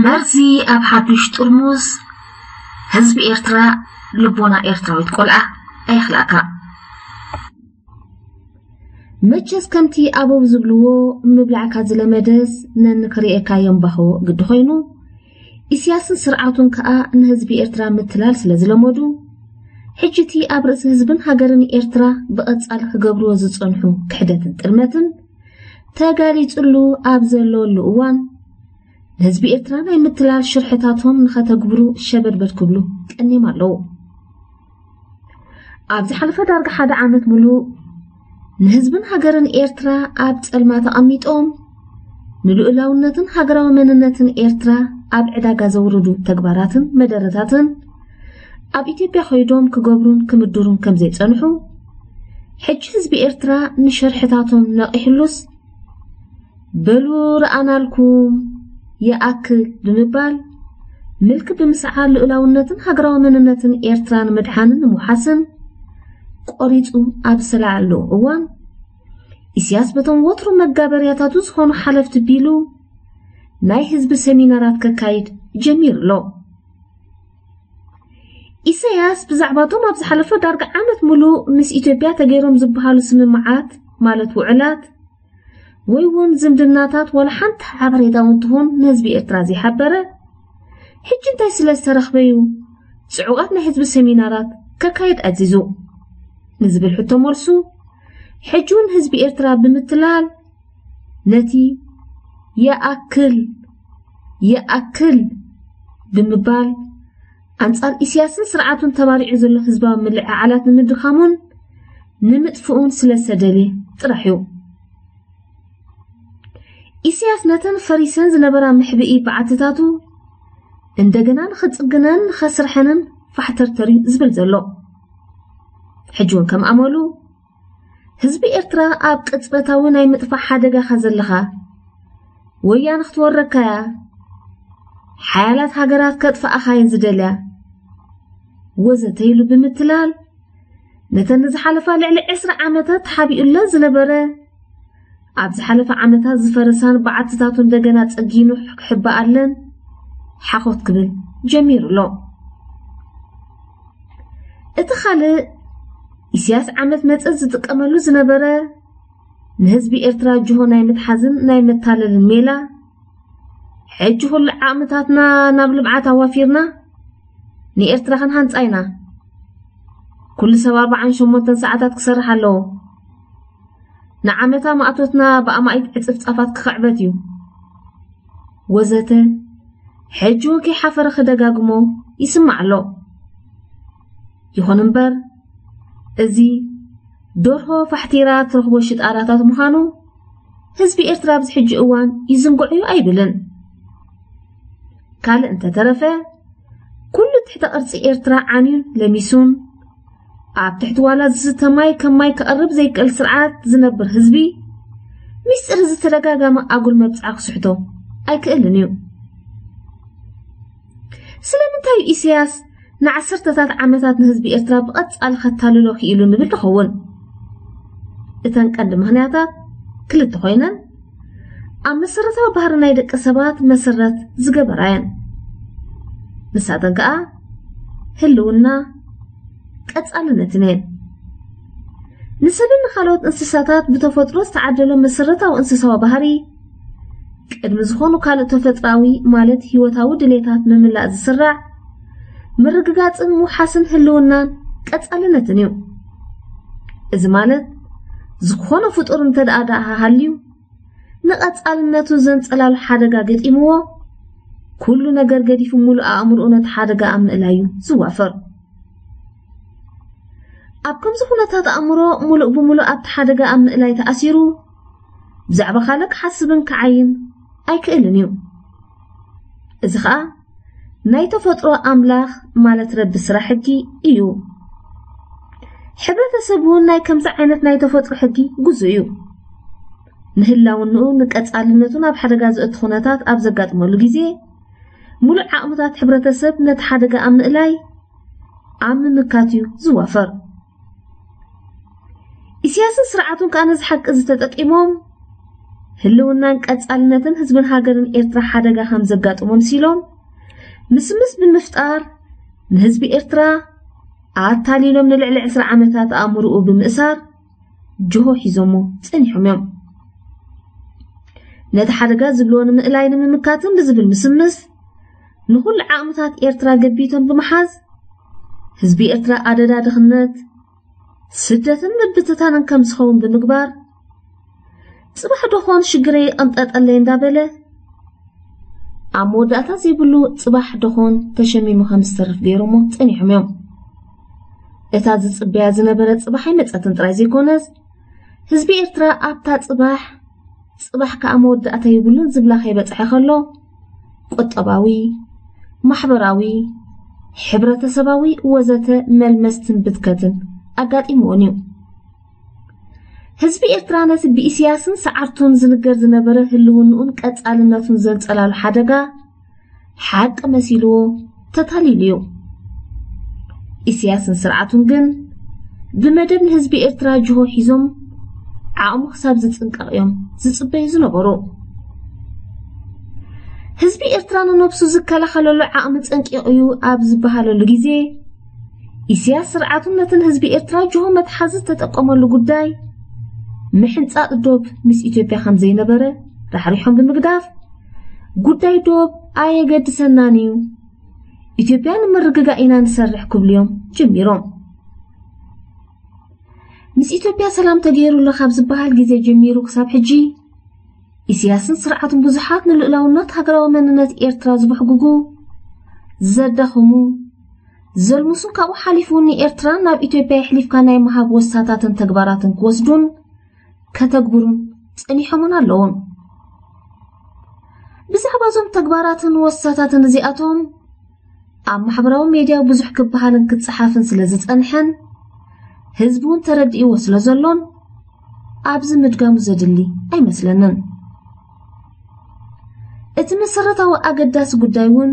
መርዚ ኣብ ሓዱሽ ጥርሙዝ ህዝቢ ኤርትራ ልቦና ኤርትራዊት ቆልዓ ኣየኽላእካ። መቸስ ከምቲ ኣበው ዝብልዎ ምብላዕካ ዝለመደስ ነንክርእየካ የንባሆ ግዲ ኮይኑ፣ ኢስያስን ስርዓቱን ከኣ ንህዝቢ ኤርትራ ምትላል ስለ ዝለመዱ፣ ሕጂ እቲ ኣብ ርእሲ ህዝብን ሃገርን ኤርትራ ብቐጻሊ ክገብርዎ ዝጸንሑ ክሕደትን ጥልመትን ተጋሊጹሉ ኣብ ዘለወሉ እዋን፣ ንህዝቢ ኤርትራ ናይ ምትላል ሽርሕታቶም ንኸተግብሩ ሸበድበድ ክብሉ ቀኒዮም ኣለዉ። ኣብ ዝሓለፈ ዳርጋ ሓደ ዓመት ሙሉእ ንህዝብን ሃገርን ኤርትራ ኣብ ጸልማት ኣቐሚጦም፣ ንልኡላውነትን ሃገራዊ መንነትን ኤርትራ ኣብ ዕዳጋ ዘውርዱ ተግባራትን መደረታትን ኣብ ኢትዮጵያ ከይዶም ክገብሩን ክምድሩን ከም ዘይጸንሑ፣ ሕጂ ህዝቢ ኤርትራ ንሸርሕታቶም ነቒሕሉስ፣ በሉ ረኣናልኩም፣ ይኣክል ብምባል፣ ምልኪ ብምስዓር ልኡላውነትን ሃገራዊ መንነትን ኤርትራ ንምድሓንን ንምውሓስን ቆሪጹ ኣብ ዝሰላዓሉ እዋን፣ ኢስያስ በቶም ወትሩ መጋበርያታቱ ዝኾኑ ሓለፍቲ ቢሉ ናይ ህዝቢ ሰሚናራት ከካይድ ጀሚሩ ኣሎ። ኢሳያስ ብዛዕባቶም ኣብ ዝሓለፈ ዳርጋ ዓመት ሙሉእ ምስ ኢትዮጵያ ተገይሮም ዝበሃሉ ስምምዓት፣ ማለት ውዕላት፣ ወይ እውን ዝምድናታት ዋላ ሓንቲ ሓበሬታ እውን ትኹን ንህዝቢ ኤርትራ ዘይሓበረ፣ ሕጂ እንታይ ስለ ዝተረኽበ እዩ ጽዑቓት ናይ ህዝቢ ሰሚናራት ከካይድ ኣዚዙ? ንዝብል ሕቶ መልሱ፣ ሕጂ እውን ህዝቢ ኤርትራ ብምትላል፣ ነቲ ይኣክል፣ ይኣክል ብምባል፣ ኣንጻር ኢስያስን ስርዓቱን ተባሪዑ ዘሎ ህዝባዊ ምልዕዓላት ንምድኻሙን ንምጥፍኡን ስለ ዝተደልየ ጥራሕ እዩ። ኢስያስ ነተን ፈሪሰን ዝነበራ መሕብኢ በዓትታቱ እንደገና ንኽጽግነን ንኸስርሐንን ፋሕተርተር እዩ ዝብል ዘሎ። ሕጂ እውን ከም ኣመሉ ህዝቢ ኤርትራ ኣብ ቅጽበታዊ ናይ ምጥፋእ ሓደጋ ከዘለኻ፣ ወያነ ክትወረካ እያ፣ ሓያላት ሃገራት ከጥፍኣኻ እየን ዝደልያ፣ ወዘተ ኢሉ ብምትላል፣ ነተን ንዝሓለፋ ልዕሊ ዕስራ ዓመታት ተሓቢኡለን ዝነበረ፣ ኣብ ዝሓለፈ ዓመታት ዝፈረሳን በዓትታቱ እንደገና ጸጊኑ ክሕብኣለን ሓኾት ክብል ጀሚሩ ኣሎ። እቲ ካልእ፣ ኢስያስ ዓመት መጸ ዝጥቀመሉ ዝነበረ፣ ንህዝቢ ኤርትራ ጅሆ ናይ ምትሓዝን ናይ መታለልን ሜላ፣ ሕጂ ኩሉ ዓቕምታትና ናብ ልምዓት ኣዋፊርና ንኤርትራ ክንሃንጻ ኢና። ኩሉ ሰብ ኣርባዓን ሸሞንተን ሰዓታት ክሰርሕ ኣለዎ። ንዓመታ ማእቶትና ብኣማኢት ዕጽፍጻፋት ክኽዕበት እዩ። ወዘተ ሕጂ እውን ከይሓፈረ ክደጋግሞ ይስማዕ ኣሎ። ይኹን እምበር፣ እዚ ደርሆ ፋሕቲራ ትረኽቦ ሽጣራታት ምዃኑ ህዝቢ ኤርትራ ኣብዚ ሕጂ እዋን ይዝንግዖ እዩ ኣይብልን። ካልእ እንተተረፈ፣ ኩሉ ትሕተ ቅርጺ ኤርትራ ዓንዩን ለሚሱን፣ ኣብ ትሕቲ ዋላ ዝስተ ማይ ከም ማይ ክቐርብ ዘይክእል ስርዓት ዝነብር ህዝቢ፣ ሚስጢር እዚ ተደጋጋሚ ኣጉል መብጽዓ ክስሕቶ ኣይክእልን እዩ። ስለምንታይ እዩ ኢሳያስ ንዓሰርተታት ዓመታት ንህዝቢ ኤርትራ ብቐጻሊ ከታልሎ ክኢሉ ንብል ንኸውን? እተን ቀንዲ ምኽንያታት ክልተ ኮይነን፣ ኣብ መሰረታዊ ባህሪ ናይ ደቂ ሰባት መሰረት ዝገበራ እየን። ንሳተን ከኣ ህልውና፣ ቀጻልነትን እየን። ንሰብን ንኻልኦት እንስሳታት ብተፈጥሮ ዝተዓደሎ መሰረታዊ እንስሳዊ ባህሪ፣ ቅድሚ ዝኾኑ ካልእ ተፈጥራዊ ማለት ህይወታዊ ድሌታት ምምላእ ዝስራዕ፣ ምርግጋጽን ምውሓስን ህልውናን ቀጻልነትን እዩ። እዚ ማለት፣ ዝኾነ ፍጡር እንተ ደኣ ደኣ ሃልዩ፣ ንቐጻልነቱ ዘንጸላሉ ሓደጋ ገጢምዎ፣ ኩሉ ነገር ገዲፉ ምሉእ ኣእምሮኡ ነቲ ሓደጋ ኣብ ምእላይ እዩ ዝዋፈር። ኣብ ከምዚ ኩነታት ኣእምሮ፣ ምሉእ ብምሉእ ኣብቲ ሓደጋ ኣብ ምእላይ ተኣሲሩ፣ ብዛዕባ ካልእ ክሓስብን ክዓይን ኣይክእልን እዩ። እዚ ኸኣ ናይ ተፈጥሮ ኣምላኽ፣ ማለት ረቢ፣ ስራሕ ሕጊ እዩ። ሕብረተሰብ እውን ናይ ከምዚ ዓይነት ናይ ተፈጥሮ ሕጊ ግዙእ እዩ። ንህላውንኡ፣ ንቀጻልነቱ ናብ ሓደጋ ዘእቱ ኩነታት ኣብ ዘጋጥመሉ ግዜ፣ ምሉእ ዓቕምታት ሕብረተሰብ ነቲ ሓደጋ ኣብ ምእላይ፣ ኣብ ምምካት እዩ ዝዋፈር። ኢሳያስን ስርዓቱን ከኣ ነዚ ሓቂ እዚ ተጠቂሞም፣ ህልውናን ቀጻልነትን ህዝብን ሃገርን ኤርትራ ሓደጋ ከም ዘጋጥሞም ሲሎም ምስምስ ብምፍጣር ንህዝቢ ኤርትራ ኣታሊሎም ንልዕሊ ዕስራ ዓመታት ኣእምርኡ ብምእሳር ጅሆ ሒዞሞ ጸኒሖም እዮም። ነቲ ሓደጋ ዝብልዎ ንምእላይ ንምምካትን ብዝብል ምስምስ ንኹሉ ዓቕምታት ኤርትራ ገቢቶም ብምሓዝ ህዝቢ ኤርትራ ኣደዳ ድኽነት፣ ስደትን ምብትታንን ከም ዝኸውን ብምግባር ጽባሕ ደኾን ሽግረይ ይቐንጠጠለይ እንዳበለ ኣብ መወዳእታ ዘይብሉ ጽባሕ ደኾን ተሸሚሙ ከም ዝተርፍ ገይሮሞ ጸኒሖም እዮም። እታ ዝጽበያ ዝነበረ ጽባሕ ኣይመጸትን ጥራይ ዘይኮነስ ህዝቢ ኤርትራ ኣብታ ጽባሕ ጽባሕ ከኣ መወዳእታ የብሉን ዝብላ ከይበጽሐ ከሎ ቁጠባዊ፣ ማሕበራዊ፣ ሕብረተሰባዊ ወዘተ መልመስትን ብትከትን ኣጋጢምዎን እዩ። ህዝቢ ኤርትራ ነቲ ብኢስያስን ሰዓርቱን ዝንገር ዝነበረ ህልውንኡን ቀጻልነቱን ዘንጸላሉ ሓደጋ ሓቂ መሲልዎ ተታሊሉ እዩ። ኢስያስን ስርዓቱን ግን ብመደብ ንህዝቢ ኤርትራ ጅሆ ሒዞም ዓቕሙ ክሳብ ዝጽንቀቕ እዮም ዝጽበዩ ዝነበሩ። ህዝቢ ኤርትራ ንነብሱ ዝከላኸለሉ ዓቕሚ ጸንቂቑ እዩ ኣብ ዝበሃለሉ ግዜ ኢስያስ ስርዓቱን ነትን ህዝቢ ኤርትራ ጅሆ መትሓዚ ዝተጠቀመሉ ጉዳይ ምሕንጻጥ ዶብ ምስ ኢትዮጵያ ከም ዘይነበረ ራሕሪሖም ብምግዳፍ ጉዳይ ዶብ ኣየገድሰናን እዩ፣ ኢትዮጵያ ንምርግጋእ ኢና ንሰርሕ ክብሉ እዮም ጀሚሮም። ምስ ኢትዮጵያ ሰላም ተገይሩ ኣሎ ካብ ዝበሃል ግዜ ጀሚሩ ክሳብ ሕጂ ኢስያስን ስርዓቱን ብዙሓት ንልኡላውነት ሃገራዊ መንነት ኤርትራ ዝበሕጉጉ፣ ዘዳኽሙ፣ ዘልምሱን ካብኡ ሓሊፉ ንኤርትራ ናብ ኢትዮጵያ የሕሊፍካ ናይ ምሃብ ወስታታትን ተግባራትን ክወስዱን ከተግብሩን ጸኒሖምን ኣለውን። ብዛዕባ እዞም ተግባራትን ወስታታትን እዚኣቶም ኣብ ማሕበራዊ ሜድያ ብዙሕ ክበሃልን ክጸሓፍን ስለ ዝጸንሐን ህዝቢ እውን ተረዲእዎ ስለ ዘሎን ኣብዚ ምድጋሙ ዘድሊ ኣይመስለንን። እቲ መሰረታዊ ኣገዳሲ ጉዳይ እውን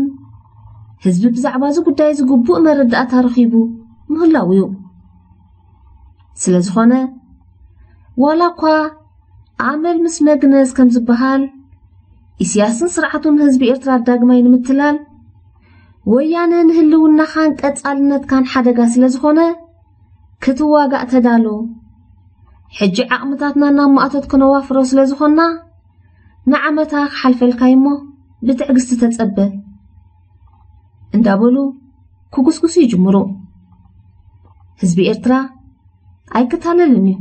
ህዝቢ ብዛዕባ እዚ ጉዳይ ዝግቡእ መረዳእታ ረኺቡ ምህላው እዩ። ስለ ዝኾነ ዋላ እኳ ኣመል ምስ መግነዝ ከም ዝበሃል ኢስያስን ስርዓቱን ንህዝቢ ኤርትራ ዳግማይ ንምትላል ወያነ ንህልውናኻን ቀጻልነትካን ሓደጋ ስለ ዝኾነ ክትዋጋእ ተዳሎ። ሕጂ ዓቕምታትና ናብ ማእቶት ክነዋፍሮ ስለ ዝኾንና ንዓመታ ክሓልፈልካ እሞ ብትዕግስቲ ተጸበ እንዳበሉ ክጉስጉሱ ይጅምሩ። ህዝቢ ኤርትራ ኣይክታለልን እዩ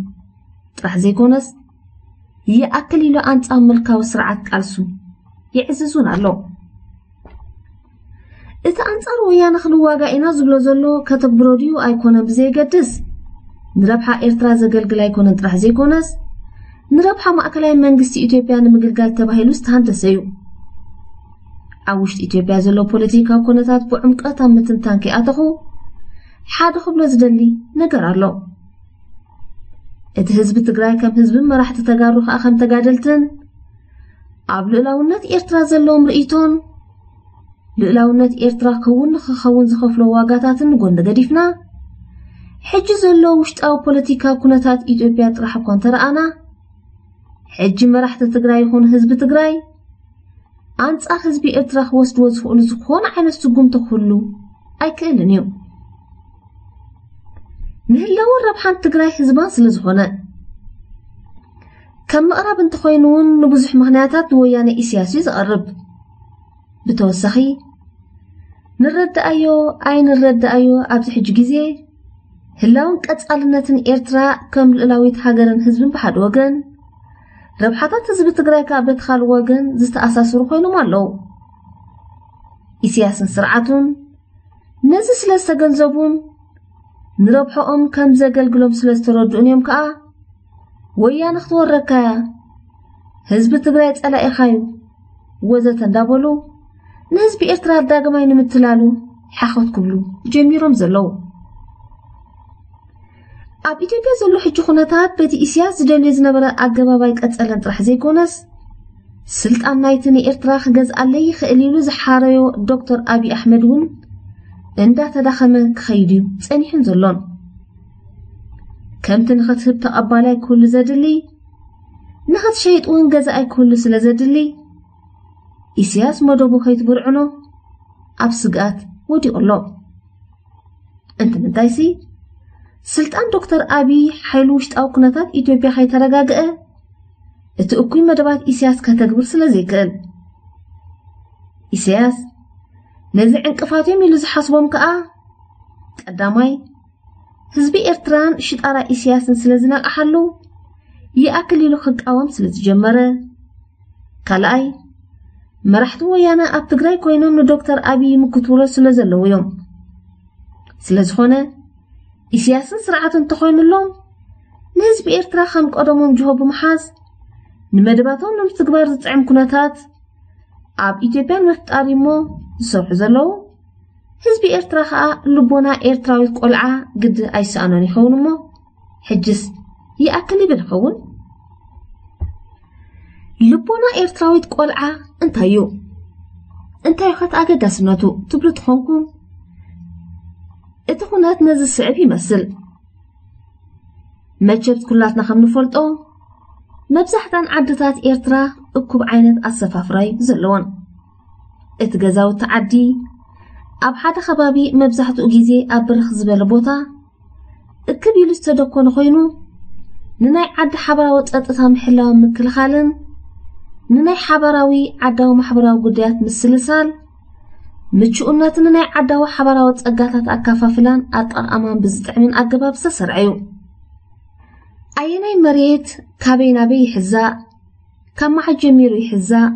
ጥራሕ ዘይኮነስ ይኣክል ኢሉ ኣንጻር ምልካዊ ስርዓት ቃልሱ ይዕዝዙን ኣሎ። እቲ ኣንጻር ወያነ ክንዋጋ ኢና ዝብሎ ዘሎ ከተግብሮ ድዩ ኣይኮነን ብዘየገድስ ንረብሓ ኤርትራ ዘገልግል ኣይኮነን ጥራሕ ዘይኮነስ ንረብሓ ማእከላይ መንግስቲ ኢትዮጵያ ንምግልጋል ተባሂሉ ዝተሃንደሰ እዩ። ኣብ ውሽጢ ኢትዮጵያ ዘሎ ፖለቲካዊ ኩነታት ብዕምቀት ኣብ ምትንታን ከይኣተኹ ሓደ ክብሎ ዝደሊ ነገር ኣሎ። እቲ ህዝቢ ትግራይ ከም ህዝብን መራሕቲ ተጋሩ ከዓ ከም ተጋደልትን ኣብ ልእላውነት ኤርትራ ዘለዎም ርእይቶን ልእላውነት ኤርትራ ክውን ንክኸውን ዝኸፍሎ ዋጋታትን ጎኒ ገዲፍና ሕጂ ዘሎ ውሽጣዊ ፖለቲካ ኩነታት ኢትዮጵያ ጥራሕ እኳ እንተረኣና ሕጂ መራሕቲ ትግራይ ይኹን ህዝቢ ትግራይ ኣንጻር ህዝቢ ኤርትራ ክወስድዎ ዝኽእሉ ዝኾነ ዓይነት ስጉምቲ ክህሉ ኣይክእልን እዩ። ንህላወን ረብሓን ትግራይ ህዝባን ስለ ዝኾነ ከም ምቕራብ እንተኾይኑ እውን ንብዙሕ ምኽንያታት ንወያነ ኢስያስ እዩ ዝቐርብ። ብተወሳኺ ንረዳኣዮ ኣይንረዳኣዮ ኣብዚ ሕጂ ግዜ ህላውን ቀጻልነትን ኤርትራ ከም ልእላዊት ሃገርን ህዝብን ብሓደ ወገን ረብሓታት ህዝቢ ትግራይ ከዓ በቲ ካልእ ወገን ዝተኣሳሰሩ ኮይኖም ኣለዉ። ኢስያስን ስርዓቱን ነዚ ስለ ዝተገንዘቡን ንረብሖኦም ከም ዘገልግሎም ስለ ዝተረድኡን እዮም ከዓ ወያነ ክትወረካያ ህዝቢ ትግራይ ጸላኢኻዩ ወዘተ እንዳበሉ ንህዝቢ ኤርትራ ዳግማይ ንምትላሉ ሓኸት ክብሉ ጀሚሮም ዘለዉ። ኣብ ኢትዮጵያ ዘሎ ሕጂ ኩነታት በቲ ኢስያስ ዝደልዮ ዝነበረ ኣገባብ ኣይቀጸለን ጥራሕ ዘይኮነስ ስልጣን ናይቲ ንኤርትራ ክገዝኣለይ ይኽእል ኢሉ ዝሓረዮ ዶክተር ኣብይ ኣሕመድ እውን እንዳተዳኸመ ክኸይድ እዩ ጸኒሑን ዘሎን። ከምቲ ንኸትህብ ተቐባላይ ክህሉ ዘድሊ ንኽትሸይጥ እውን ገዛኣይ ክህሉ ስለ ዘድሊ፣ ኢሳያስ መደቡ ከይትብርዕኖ ኣብ ስግኣት ወዲቑ ኣሎ። እንትምንታይሲ፣ ስልጣን ዶክተር ኣቢይ ሓይሉ ውሽጣዊ ኩነታት ኢትዮጵያ ከይተረጋግአ፣ እቲ እኩይ መደባት ኢሳያስ ከተግብር ስለ ዘይክእል። ኢሳያስ ነዚ ዕንቅፋት እዮም ኢሉ ዝሓስቦም ከኣ፣ ቀዳማይ፣ ህዝቢ ኤርትራን ሽጣራ ኢሳያስን ስለ ዝነቕሓሉ፣ ይኣክል ኢሉ ክቃወም ስለ ዝጀመረ። ካልኣይ፣ መራሕቲ ወያነ ኣብ ትግራይ ኮይኖም ንዶክተር ኣቢይ ይምክትውሎ ስለ ዘለዉ እዮም። ስለ ዝኾነ፣ ኢሳያስን ስርዓቱ እንተኾይኑሎም፣ ንህዝቢ ኤርትራ ከም ቀደሞም ጅሆ ብምሓዝ፣ ንመደባቶም ንምትግባር ዝጥዕም ኩነታት ኣብ ኢትዮጵያ ንምፍጣር እሞ ዝሰርሑ ዘለዉ። ህዝቢ ኤርትራ ኸኣ ልቦና ኤርትራዊት ቆልዓ ግዲ ኣይሰኣኖን ይኸውን እሞ፣ ሕጅስ ይኣክል ይብል ይኸውን? ልቦና ኤርትራዊት ቆልዓ እንታይ እዩ? እንታይ ኸት ኣገዳስነቱ ትብሉ ትኾንኩም? እቲ ኩነት ነዚ ስዕብ ይመስል። መቸት ኩላትና ከም ንፈልጦ፣ መብዛሕተን ዓድታት ኤርትራ እኩብ ዓይነት ኣሰፋፍራ እዩ ዘለወን። እቲ ገዛውቲ ዓዲ ኣብ ሓደ ከባቢ፣ መብዛሕትኡ ግዜ ኣብ ብርኽ ዝበለ ቦታ፣ እክብ ኢሉ ዝተደኮነ ኮይኑ፣ ንናይ ዓዲ ሓበራዊ ጸጥታ ምሕላው ምክልኻልን ንናይ ሓበራዊ ዓዳዊ ማሕበራዊ ጉዳያት ምስልሳል፣ ምቹእነትን ናይ ዓዳዊ ሓበራዊ ጸጋታት ኣካፋፍላን ኣጠቓቕማን ብዝጥዕምን ኣገባብ ዝተሰርዐ እዩ። ኣየናይ መሬት ካበይ ናበይ ይሕዛእ? ካብ መዓስ ጀሚሩ ይሕዛእ?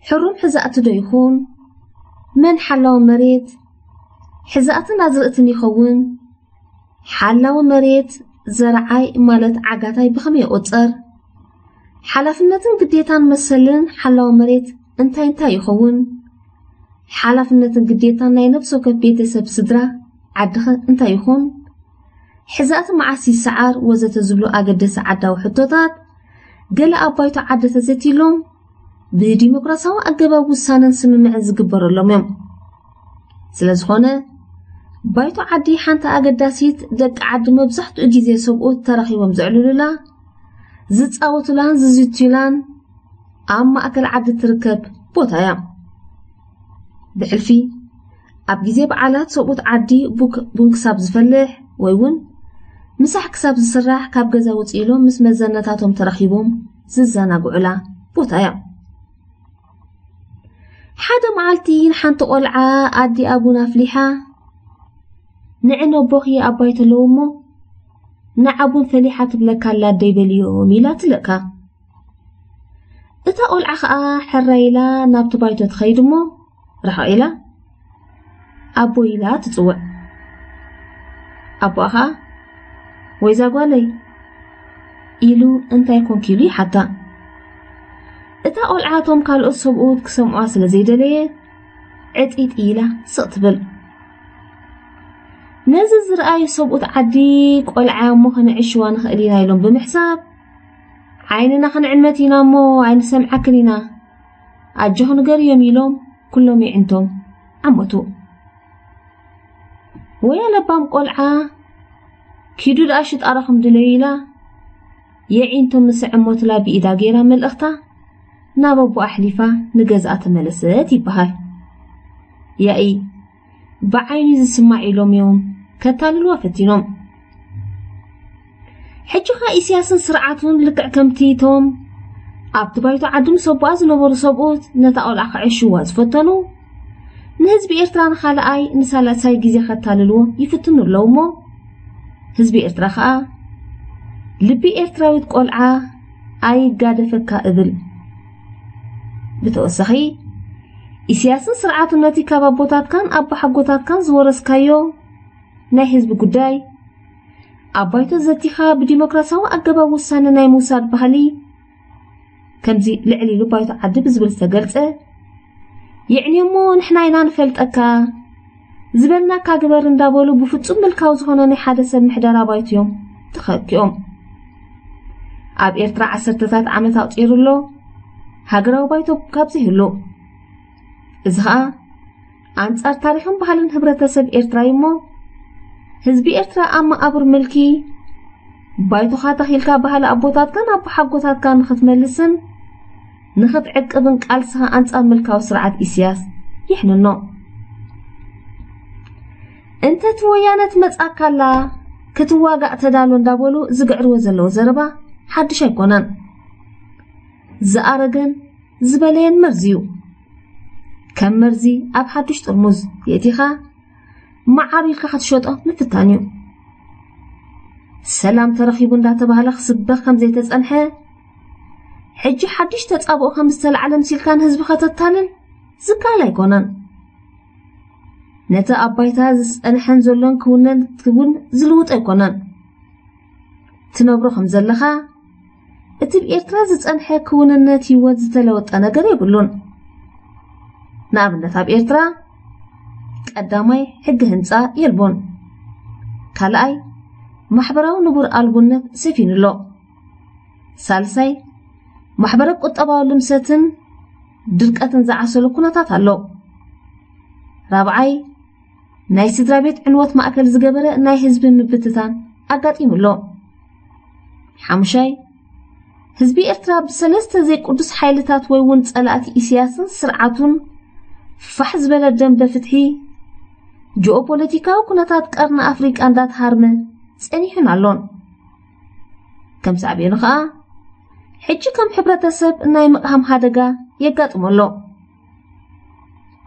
ሕሩም ሕዛእቲ ዶ ይኹን? መን ሓላዊ መሬት? ሕዛእትን ኣዝርእትን ይኸውን? ሓላዊ መሬት ዘርዓይ ማለት ዓጋታይ ብኸመይ ይቑጸር? ሓላፍነትን ግዴታን መሰልን ሓላዊ መሬት እንታይ እንታይ ይኸውን? ሓላፍነትን ግዴታን ናይ ነፍሲ ወከፍ ቤተሰብ ስድራ ዓድኸ እንታይ ይኹን? ሕዛእቲ መዓስ ይሰዓር? ወዘተ ዝብሉ ኣገደሲ ዓዳዊ ሕቶታት ገለ ኣብ ባይቶ ዓዲ ተዘትይሎም ብዲሞክራሲያዊ ኣገባብ ውሳነን ስምምዕን ዝግበረሎም እዮም። ስለ ዝኾነ፣ ባይቶ ዓዲ ሓንቲ ኣገዳሲት፣ ደቂ ዓዲ መብዛሕትኡ ግዜ ሰብኡት ተረኺቦም ዘዕልሉላ፣ ዝጻወቱላን ዝዝትዩላን ኣብ ማእከል ዓዲ ትርከብ ቦታ እያ። ብሕልፊ፣ ኣብ ግዜ በዓላት ሰብኡት ዓዲ ቡክ-፣ ቡን ክሳብ ዝፈልሕ ወይ እውን ምሳሕ ክሳብ ዝስራሕ ካብ ገዛ ውጽእ ኢሎም ምስ መዘነታቶም ተረኺቦም ዝዘናግዑላ ቦታ እያ። ሓደ መዓልቲ ንሓንቲ ቆልዓ ኣዲኣ ቡን ኣፍሊሓ፣ "ንዒ ነቦኺ ኣባይ ተለዉ እሞ ንዓ ቡን ፈሊሓ ትብለካ ኣላ ኣደይ በልዮም" ኢላ ትለካ። እታ ቆልዓ ኸኣ ሕራይ ኢላ ናብቲ ባይቶ ትኸይድ እሞ ርሕቕ ኢላ "ኣቦ" ኢላ ትጽውዕ። ኣቦኣ ኸኣ "ወይዛ ጓለይ" ኢሉ "እንታይ ኮንኪ?" ኢሉ ይሓታ። እታ ቆልዓ እቶም ካልኦት ሰብኡት ክሰምዑዋ ስለ ዘይደለየት ዕጢጥ ኢላ ስቕ ትብል። ነዚ ዝረኣዩ ሰብኡት ዓዲ ቆልዓ እሞ ከነዕሽዋ ንኽእል ኢና ኢሎም ብምሕሳብ "ዓይንና ክንዕመት ኢና እሞ ኣይንሰምዓክን ኢና፣ ኣጆኺ ንገርዮም" ኢሎም ኩሎም የዒንቶም ዓመቱ። ወያ ለባም ቆልዓ "ኪዱ ደኣ ሽጣራኹም ድለዩ" ኢላ የዒንቶም ምስ ኣዐመቱላ ብኢዳ ገይራ መልእኽታ ናብ ኣቦኣ ኣሕሊፋ ንገዝኣ ተመለሰት ይበሃል። ያኢ ብዓይኒ ዝስማዕ ኢሎም እዮም ከታልልዋ ፈቲኖም። ሕጂ ኸኣ ኢሳያስን ስርዓቱን ልክዕ ከምቲ እቶም ኣብቲ ባይቶ ዓዲ ምስ ኣቦኣ ዝነበሩ ሰብኡት ነታ ቆልዓ ከዕሽዋ ዝፈተኑ፣ ንህዝቢ ኤርትራ ንኻልኣይ ንሳልሳይ ግዜ ከታልልዎ ይፍትኑ ኣለዉ እሞ፣ ህዝቢ ኤርትራ ኸኣ ልቢ ኤርትራዊት ቆልዓ ኣይጋደፈካ እብል። ብተወሳኺ፣ ኢሳያስን ስርዓቱን ነቲ ካብ ኣቦታትካን ኣቦሓጎታትካን ዝወረስካዮ ናይ ህዝቢ ጉዳይ ኣብ ባይቶ ዘቲኻ ብዲሞክራሲያዊ ኣገባብ ውሳነ ናይ ምውሳድ ባህሊ፣ ከምዚ ልዕል ኢሉ ባይቶ ዓዲ ብዝብል ዝተገልጸ፣ የዕንዮሞ ንሕና ኢና ንፈልጠካ፣ ዝበልናካ ግበር እንዳበሉ ብፍጹም ምልካዊ ዝኾነ ናይ ሓደ ሰብ ምሕደራ ባይቶ እዮም ተኸኪኦም። ኣብ ኤርትራ ዓሰርተታት ዓመት ኣቑጺሩ ኣሎ ሃገራዊ ባይቶ ካብ ዘይህሉ። እዚ ኸኣ ኣንጻር ታሪኽን ባህልን ህብረተሰብ ኤርትራ እዩ እሞ፣ ህዝቢ ኤርትራ ኣብ መቓብር ምልኪ ባይቶኻ ተኺልካ ባህሊ ኣቦታትካን ኣቦሓጎታትካን ንኽትመልስን ንኽትዕቅብን ቃልስኻ ኣንጻር ምልካዊ ስርዓት ኢሳያስ ይሕንኖ። እንተ እቲ ወያነ ትመጻካላ ክትዋጋእ ተዳሎ እንዳበሉ ዝግዕርዎ ዘለዉ ዘረባ ሓድሽ ኣይኮነን። ዝኣረገን ዝበለየን መርዚ እዩ። ከም መርዚ ኣብ ሓድሽ ጥርሙዝ የእቲኻ መዓር ኢልካ ክትሸጦ ምፍታን እዩ። ሰላም ተረኺቡ እንዳተባህለ ክስበኽ ከም ዘይተጸንሐ፣ ሕጂ ሓድሽ ተጻብኦ ከም ዝተላዕለ ምሲልካ ንህዝቢ ከተታልል ዝከኣል ኣይኮነን። ነቲ ኣብ ባይታ ዝጸንሐን ዘሎን ክውነን ክውን ዝልውጥ ኣይኮነን። ትነብሮ ከም ዘለኻ፣ እቲ ብኤርትራ ዝጸንሐ ክውንነት ህይወት ዝተለወጠ ነገር የብሉን። ንኣብነት ኣብ ኤርትራ ቀዳማይ ሕጊ ህንጻ የልቦን። ካልኣይ ማሕበራዊ ንቡር ኣልቦነት ሰፊኑ ኣሎ። ሳልሳይ ማሕበረ ቁጠባዊ ልምሰትን ድርቀትን ዝዓሰሉ ኩነታት ኣሎ። ራብዓይ ናይ ስድራ ቤት ዕንወት ማእከል ዝገበረ ናይ ህዝቢ ምብትታን ኣጋጢሙ ኣሎ። ሓሙሻይ ህዝቢ ኤርትራ ብሰለስተ ዘይቅዱስ ሓይልታት ወይ እውን ጸላእቲ ኢሳያስን ስርዓቱን ፋሕ ዝበለ ደንበ ፍትሒ ጂኦፖለቲካዊ ኩነታት ቀርኒ ኣፍሪቃ እንዳተሃርመ ጸኒሑን ኣሎን። ከም ሳዕቤኑ ኸኣ ሕጂ ከም ሕብረተሰብ ናይ ምቕሃም ሓደጋ የጋጥሞ ኣሎ።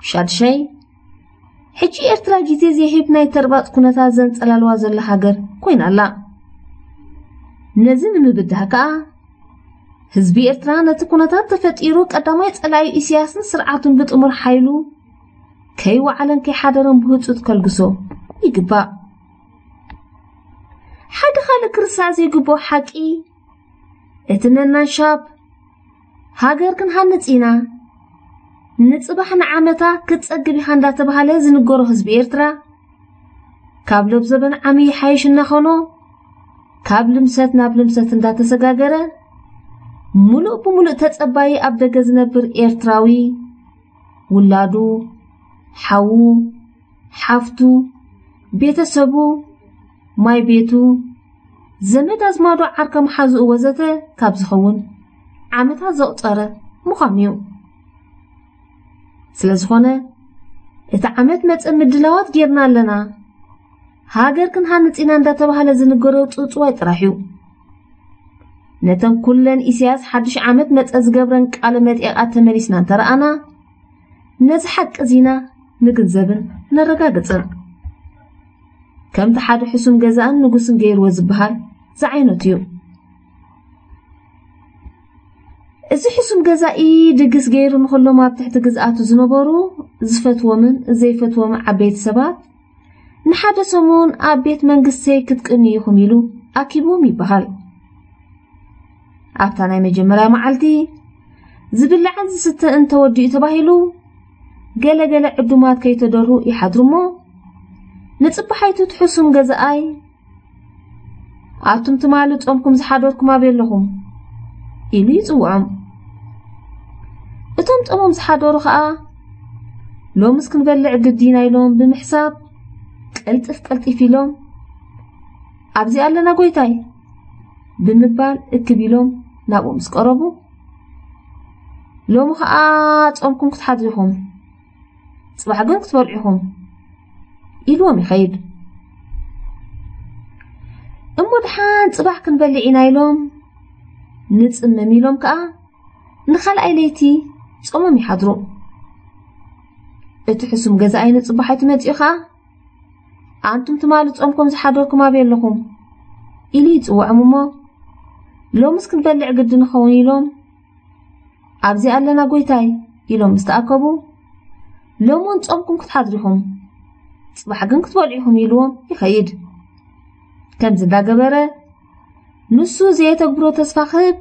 ሻድሻይ ሕጂ ኤርትራ ግዜ ዘይህብ ናይ ተርባጽ ኩነታት ዘንጸላልዋ ዘላ ሃገር ኮይና ኣላ። ነዚ ንምብዳህ ከኣ ህዝቢ ኤርትራ ነቲ ኩነታት ተፈጢሩ ቀዳማይ ጸላኢ ኢሳያስን ስርዓቱን ብጥሙር ሓይሉ ከይወዓለን ከይሓደረን ብህጹጽ ከልግሶ ይግባእ። ሓደ ካልእ ክርሳዕ ዘይግብኦ ሓቂ፣ እቲ ነናሻብ ሃገር ክንሃንጽ ኢና፣ ንጽባሕ ንዓመታ ክትጸግብ ኢኻ እንዳተባሃለ ዝንገሮ ህዝቢ ኤርትራ፣ ካብ ለብዘበን ዓሚ ይሓይሽ እናኾኖ፣ ካብ ልምሰት ናብ ልምሰት እንዳተሰጋገረ፣ ሙሉእ ብሙሉእ ተጸባዪ ኣብ ደገ ዝነብር ኤርትራዊ፣ ውላዱ፣ ሓዉ፣ ሓፍቱ፣ ቤተሰቡ፣ ማይ ቤቱ፣ ዘመድ ኣዝማዱ፣ ዓርከ መሓዝኡ ወዘተ ካብ ዝኸውን ዓመታት ዘቑጸረ ምዃኑ እዩ። ስለ ዝኾነ፣ እቲ ዓመት መጸ ምድላዋት ጌርና ኣለና፣ ሃገር ክንሃንጽ ኢና እንዳተባህለ ዝንገሮ ጽውጽዋይ ጥራሕ እዩ። ነተን ኩለን ኢሳያስ ሓድሽ ዓመት መጸ ዝገብረን ቃለ መጠይቓት ተመሊስና እንተረኣና፣ ነዚ ሓቂ እዚና ንግንዘብን ነረጋግጽን። ከምቲ ሓደ ሕሱም ገዛእን ንጉስን ገይርዎ ዝበሃል ዝዓይነቱ እዩ። እዚ ሕሱም ገዛኢ ድግስ ገይሩ ንኹሎም ኣብ ትሕቲ ግዝኣቱ ዝነበሩ ዝፈትዎምን ዘይፈትዎም ዓበይቲ ሰባት ንሓደ ሰሙን ኣብ ቤት መንግስተይ ክትቅንዩ ኢኹም ኢሉ ኣኪብዎም ይበሃል። ኣብታ ናይ መጀመርያ መዓልቲ ዝብላዕን ዝስተን ተወዲኡ ተባሂሉ ገለ ገለ ዕዱማት ከይተደሩ ይሓድሩ እሞ ንጽባሓይቱ እቲ ሕሱም ገዛኣይ ኣቱም ትማሊ ጾምኩም ዝሓደርኩም ኣበይ ኣለኹም ኢሉ ይጽውዖም። እቶም ጾሞም ዝሓደሩ ኸኣ ሎምስ ክንበልዕ ግዲ ኢና ኢሎም ብምሕሳብ ቀልጥፍ ቀልጢፍ ኢሎም ኣብዚ ኣለና ጎይታይ ብምባል እክብ ኢሎም ናብኡ ምስ ቀረቡ ሎሚ ኸኣ ጾምኩም ክትሓድሩ ኢኹም፣ ጽባሕ ግን ክትበልዑ ኢኹም ኢልዎም ይኸይድ። እሞ ድሓን ጽባሕ ክንበልዕ ኢና ኢሎም ንጽመም ኢሎም ከኣ ንኻልኣይ ለይቲ ጾሞም ይሓድሩ። እቲ ሕሱም ገዛኣይ ንጽባሓይቱ መጺኡ ከኣ ኣንቱም ትማሊ ጾምኩም ዝሓደርኩም ኣበይ ኣለኹም ኢሉ ይጽውዖም እሞ ሎምስ ክንበልዕ ግዲ ንኸውን ኢሎም ኣብዚ ኣለና ጎይታይ ኢሎም ምስ ተኣከቡ ሎምውን ጾምኩም ክትሓድሩ ኢኹም፣ ጽባሕ ግን ክትበልዑ ኢኹም ኢልዎም ይኸይድ። ከምዚ እንዳገበረ ንሱ ዘየተግብሮ ተስፋ ክህብ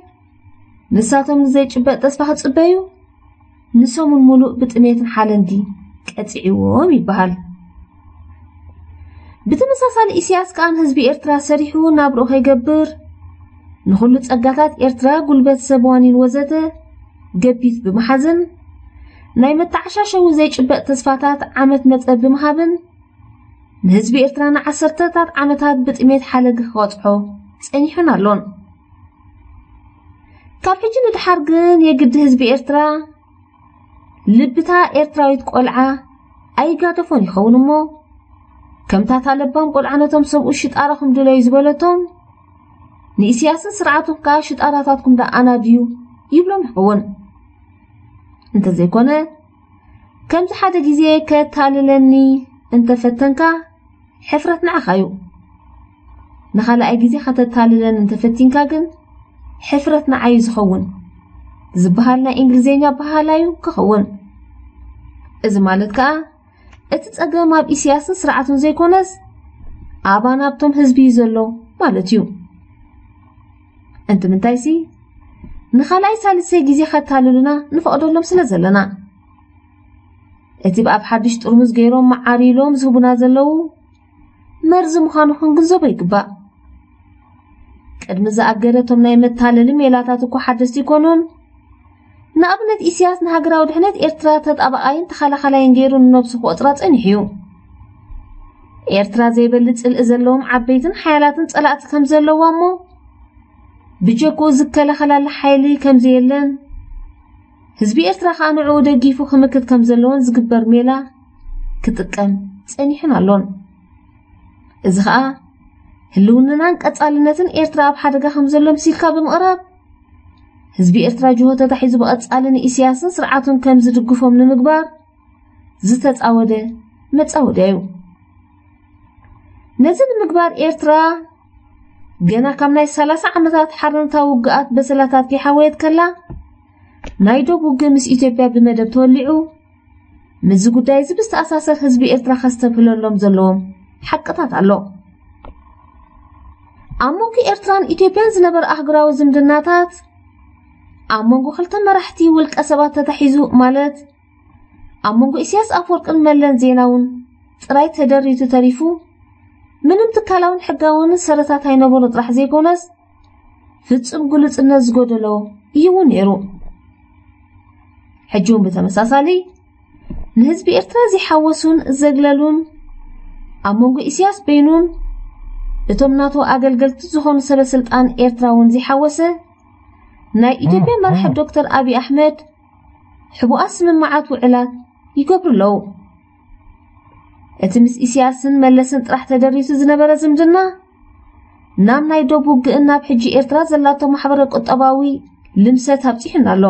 ንሳቶም ንዘይጭበጥ ተስፋ ክጽበዩ ንሰሙን ሙሉእ ብጥሜትን ሓለንዲ ቀጺዕዎም ይበሃል። ብተመሳሳሊ ኢሳያስ ከኣ ንህዝቢ ኤርትራ ሰሪሑ ናብርኡ ከይገብር ንኹሉ ጸጋታት ኤርትራ ጉልበት ሰብ ዋኒን ወዘተ ገቢት ብምሓዝን ናይ መተዓሻሸዊ ዘይጭበጥ ተስፋታት ዓመት መጸ ብምሃብን ንህዝቢ ኤርትራ ንዓሰርተታት ዓመታት ብጥሜት ሓለንጊ ክቐጽዖ ጸኒሑን ኣሎን። ካብ ሕጂ ንድሓር ግን የግዲ ህዝቢ ኤርትራ ልብታ ኤርትራዊት ቆልዓ ኣይጋደፎን ይኸውን እሞ፣ ከምታ እታ ለባም ቆልዓ ነቶም ሰብኡ ሽጣራኹም ድለዩ ዝበለቶም፣ ንኢሳያስን ስርዓቱን ከኣ ሽጣራታትኩም ደኣ ኣናድዩ ይብሎም ይኸውን። እንተዘይኮነ፣ ከምዚ ሓደ ግዜ ከታልለኒ እንተፈተንካ፣ ሕፍረት ንዓኻ እዩ። ንኻልኣይ ግዜ ከተታልለኒ እንተፈቲንካ ግን፣ ሕፍረት ንዓይ እዩ ዝኸውን ዝበሃል ናይ እንግሊዝኛ ኣበሃህላ እዩ ክኸውን። እዚ ማለት ከኣ፣ እቲ ጸገም ኣብ ኢሳያስን ስርዓቱን ዘይኮነስ፣ ኣባና ኣብቶም ህዝቢ እዩ ዘሎ ማለት እዩ። እንትምንታይሲ፣ ንኻልኣይ ሳልሰይ ግዜ ከታልሉና ንፈቕደሎም ስለ ዘለና። እቲ ብኣፍ ሓድሽ ጥርሙዝ ገይሮም መዓር ኢሎም ዝህቡና ዘለዉ መርዚ ምዃኑ ክንግንዘቦ ይግባእ። ቅድሚ ዝኣገደ እቶም ናይ መታለሊ ሜላታት እኮ ሓደስቲ ይኮኑን። ንኣብነት፣ ኢሳያስ ንሃገራዊ ድሕነት ኤርትራ ተጣባቓይን ተኸላኸላይን ገይሩ ንነብሱ ክቆጽራ ጸኒሑ እዩ። ኤርትራ ዘይበሊ ጽልኢ ዘለዎም ዓበይትን ሓያላትን ጸላእቲ ከም ዘለዋ እሞ፣ ብጀክኡ ዝከላኸላላ ሓይሊ ከም ዘየለን፣ ህዝቢ ኤርትራ ከኣ ንዕኡ ደጊፉ ክምክት ከም ዘለዎን ዝግበር ሜላ ክጥቀም ጸኒሑን ኣሎን። እዚ ኸኣ ህልውንናን ቀጻልነትን ኤርትራ ኣብ ሓደጋ ከም ዘሎ ምሲልካ ብምቕራብ፣ ህዝቢ ኤርትራ ጅሆ ተታሒዙ ብቐጻሊ ንኢሳያስን ስርዓቱን ከም ዝድግፎም ንምግባር ዝተጻወደ መጻወድያ እዩ። ነዚ ንምግባር ኤርትራ ገና ካብ ናይ ሰላሳ ዓመታት ሓርነታዊ ውግኣት በሰላታት ከይሓወየት ከላ፣ ናይ ዶብ ውግእ ምስ ኢትዮጵያ ብመደብ ተወሊዑ፣ ምስዚ ጉዳይ እዚ ብዝተኣሳሰር ህዝቢ ኤርትራ ከስተብህለሎም ዘለዎም ሓቅታት ኣሎ። ኣብ መንጎ ኤርትራን ኢትዮጵያን ዝነበረ ኣህጉራዊ ዝምድናታት፣ ኣብ መንጎ ክልተ መራሕቲ ውልቀ ሰባት ተታሒዙ፣ ማለት ኣብ መንጎ ኢሳያስ ኣፈወርቅን መለስ ዜናውን ጥራይ ተደሪቱ ተሪፉ፣ ምንም ትካላውን ሕጋውን ሰረታት ኣይነበሮ ጥራሕ ዘይኮነስ፣ ፍጹም ግሉጽነት ዝጎደሎ እዩ እውን ነይሩ። ሕጂ እውን ብተመሳሳሊ፣ ንህዝቢ ኤርትራ ዝሓወሱን ዘግለሉን፣ ኣብ መንጎ ኢሳያስ በይኑን እቶም ናቶ ኣገልገልቲ ዝኾኑ ሰበ ስልጣን ኤርትራ እውን ዝሓወሰ፣ ናይ ኢትዮጵያ መራሒ ዶክተር ኣብይ ኣሕመድ ሕቡኣት ስምምዓት ውዕላት ይገብሩ ኣለዉ። እቲ ምስ ኢሳያስን መለስን ጥራሕ ተደሪቱ ዝነበረ ዝምድና፣ ናብ ናይ ዶብ ውግእን ናብ ሕጂ ኤርትራ ዘላቶ ማሕበረ ቁጠባዊ ልምሰት ኣብጺሑና ኣሎ።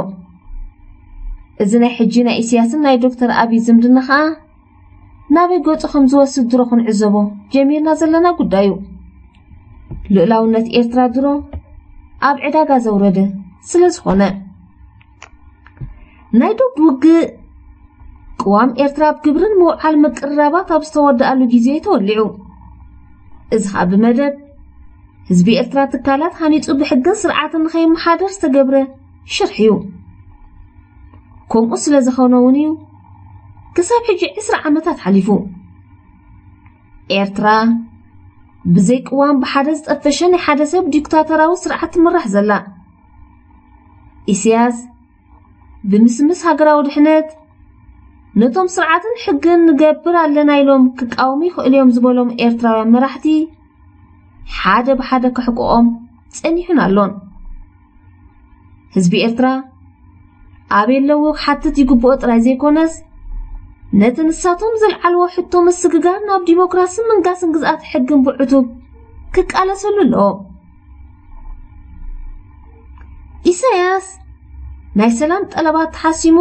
እዚ ናይ ሕጂ ናይ ኢሳያስን ናይ ዶክተር ኣብይ ዝምድና ኸኣ፣ ናበይ ገጹ ከም ዝወስድ ድሮ ክንዕዘቦ ጀሚርና ዘለና ጉዳይ እዩ። ልኡላውነት ኤርትራ ድሮ ኣብ ዕዳጋ ዘውረደ ስለ ዝኾነ። ናይ ዶብ ውግእ፣ ቅዋም ኤርትራ ኣብ ግብርን ምውዓል ምቅርራባት ኣብ ዝተወደኣሉ ግዜ ተወሊዑ። እዚ ኸኣ ብመደብ ህዝቢ ኤርትራ ትካላት ሃኒጹ ብሕግን ስርዓትን ንኸይመሓደር ዝተገብረ ሽርሒ እዩ። ከምኡ ስለ ዝኾነ እውን እዩ ክሳብ ሕጂ ዕስራ ዓመታት ሓሊፉ። ኤርትራ ብዘይ ቅዋም ብሓደ ዝጠፈሸ ናይ ሓደ ሰብ ዲክታተራዊ ስርዓት ትምራሕ ዘላ። ኢሳያስ ብምስምስ ሃገራዊ ድሕነት፣ ነቶም ስርዓትን ሕግን ንገብር ኣለና ኢሎም ክቃወሙ ይኽእሉ እዮም ዝበሎም ኤርትራውያን መራሕቲ ሓደ ብሓደ ከሕቅቖም ጸኒሑን ኣሎን። ህዝቢ ኤርትራ ኣበይ ኣለዎ ክሓትት ይግብኦ ጥራይ ዘይኮነስ፣ ነቲ ንሳቶም ዘልዓልዎ ሕቶ ምስግጋር ናብ ዲሞክራስን ምንጋስን ግዝኣት ሕግን ብዕቱብ ክቃለሰሉ ኣለዎ። ኢሳያስ ናይ ሰላም ጠለባት ተሓሲሙ፣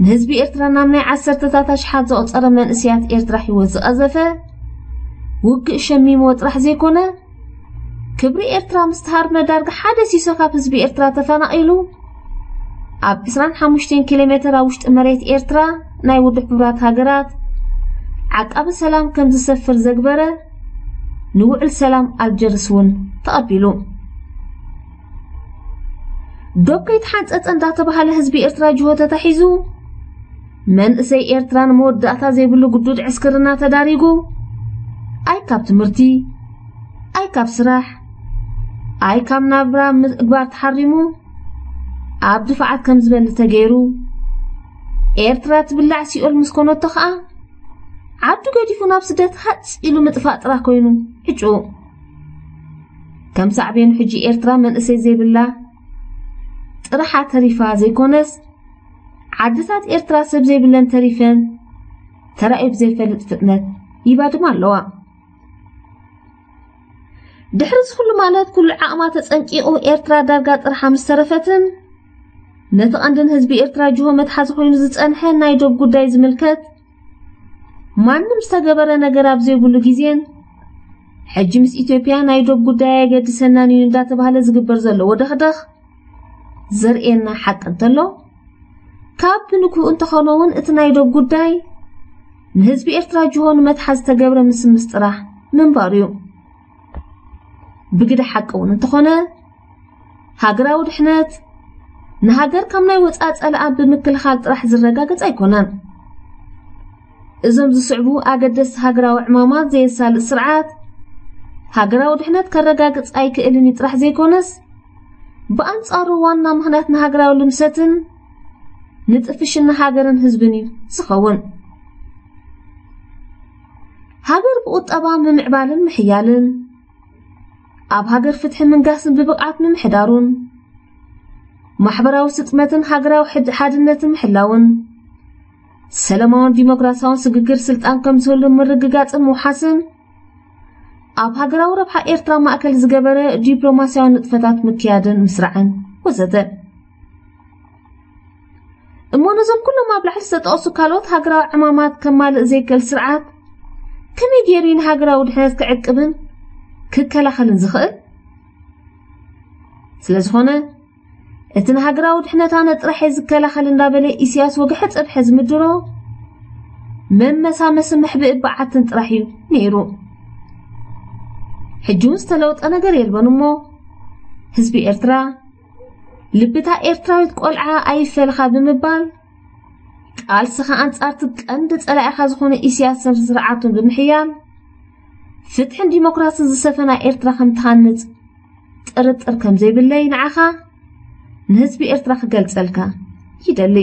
ንህዝቢ ኤርትራ ናብ ናይ ዓሰርተታት ኣሽሓት ዘቑጸረ መንእሰያት ኤርትራ ህይወት ዝቐዘፈ ውግእ ሸሚምዎ ጥራሕ ዘይኮነ፣ ክብሪ ኤርትራ ምስ ተሃርመ ዳርጋ ሓደ ሲሶ ካብ ህዝቢ ኤርትራ ተፈናቒሉ፣ ኣብ ዕስራን ሓሙሽተን ኪሎ ሜተር ኣብ ውሽጢ መሬት ኤርትራ ናይ ውድብ ሕቡራት ሃገራት ዓቃቢ ሰላም ከም ዝሰፍር ዘግበረ ንውዕል ሰላም ኣልጀርስ እውን ተቐቢሉ። ዶብ ከይተሓንጸጸ እንዳተባሃለ ህዝቢ ኤርትራ ጅሆ ተታሒዙ፣ መንእሰይ ኤርትራ ንመወዳእታ ዘይብሉ ግዱድ ዕስክርና ተዳሪጉ፣ ኣይ ካብ ትምህርቲ፣ ኣይ ካብ ስራሕ፣ ኣይ ካብ ናብራ ምግባር ተሓሪሙ ኣብ ድፋዓት ከም ዝበሊ ተገይሩ፣ ኤርትራ ትብላዕ ሲኦል ምስ ኮነቶ ኸኣ፣ ዓዱ ገዲፉ ናብ ስደት ሃጽ ኢሉ ምጥፋእ ጥራሕ ኮይኑ ዕጩ። ከም ሳዕቤኑ ሕጂ ኤርትራ መንእሰይ ዘይብላ ጥርሓ ተሪፋ ዘይኮነስ፣ ዓድታት ኤርትራ ሰብ ዘይብለን ተሪፈን፣ ተራእዩ ብዘይፈልጥ ፍጥነት ይባድማ ኣለዋ። ድሕሪ እዚ ኩሉ ማለት ኩሉ ዓቕማ ተጸንቂቑ ኤርትራ ዳርጋ ጥርሓ ምስ ተረፈትን፣ ነቲ ቀንድን ህዝቢ ኤርትራ ጅሆ መትሓዚ ኮይኑ ዝጸንሐ ናይ ዶብ ጉዳይ ዝምልከት ማንም ዝተገበረ ነገር ኣብ ዘይብሉ ግዜን፣ ሕጂ ምስ ኢትዮጵያ ናይ ዶብ ጉዳይ ኣየገድሰናን እዩ እንዳተባህለ ዝግበር ዘሎ ወደኽደኽ ዘርእየና ሓቂ እንተሎ፣ ካብ ብንግሁ እንተኾነ እውን እቲ ናይ ዶብ ጉዳይ ንህዝቢ ኤርትራ ጅሆ ንመትሓዚ ዝተገብረ ምስምስ ጥራሕ ምንባሩ እዩ። ብግደ ሓቂ እውን እንተኾነ፣ ሃገራዊ ድሕነት ንሃገር ካብ ናይ ወጻኢ ጸላኣ ብምክልኻል ጥራሕ ዝረጋገጽ ኣይኮነን። እዞም ዝስዕቡ ኣገደስቲ ሃገራዊ ዕማማት ዘየሳልጥ ስርዓት፣ ሃገራዊ ድሕነት ከረጋግጽ ኣይክእልን እዩ ጥራሕ ዘይኮነስ፣ ብኣንጻሩ ዋና ምኽንያት ንሃገራዊ ልምሰትን ንጥፍሽና ሃገርን ህዝብን እዩ ዝኸውን። ሃገር ብቁጠባ ምምዕባልን ምሕያልን፣ ኣብ ሃገር ፍትሒ ምንጋስን ብብቕዓት ምምሕዳሩን፣ ማሕበራዊ ስጥመትን ሃገራዊ ሕድ-፣ ሓድነትን ምሕላውን፣ ሰላማውን ዲሞክራሲያውን ስግግር ስልጣን ከም ዝህሉ ምርግጋጽን ምውሓስን፣ ኣብ ሃገራዊ ረብሓ ኤርትራ ማእከል ዝገበረ ዲፕሎማሲያዊ ንጥፈታት ምክያድን ምስራዕን ወዘተ። እሞ ነዞም ኩሎም ኣብ ላዕሊ ዝተጠቐሱ ካልኦት ሃገራዊ ዕማማት ከማልእ ዘይክእል ስርዓት ከመይ ገይሩ እዩ ንሃገራዊ ድሕነት ክዕቅብን ክከላኸልን ዝኽእል? ስለ ዝኾነ፣ እቲ ንሃገራዊ ድሕነታ ነጥራሕ እየ ዝከላኸል እንዳበለ ኢሳያስ ወግሐ ጸብሐ ዝምድሮ መመሳመሲ መሕብኢ በዓትን ጥራሕ እዩ ነይሩ። ሕጂ እውን ዝተለወጠ ነገር የልቦን እሞ፣ ህዝቢ ኤርትራ፣ ልብታ ኤርትራዊት ቆልዓ ኣይፈለኻ ብምባል፣ ቃልስኻ ኣንጻር እቲ ቀንዲ ጸላኢኻ ዝኾነ ኢሳያስን ስርዓቱን ብምሕያል፣ ፍትሕን ዲሞክራስን ዝሰፈና ኤርትራ ከም ትሃንጽ ጥርጥር ከም ዘይብለይ ንዓኻ፣ ንህዝቢ ኤርትራ ክገልጸልካ ይደሊ።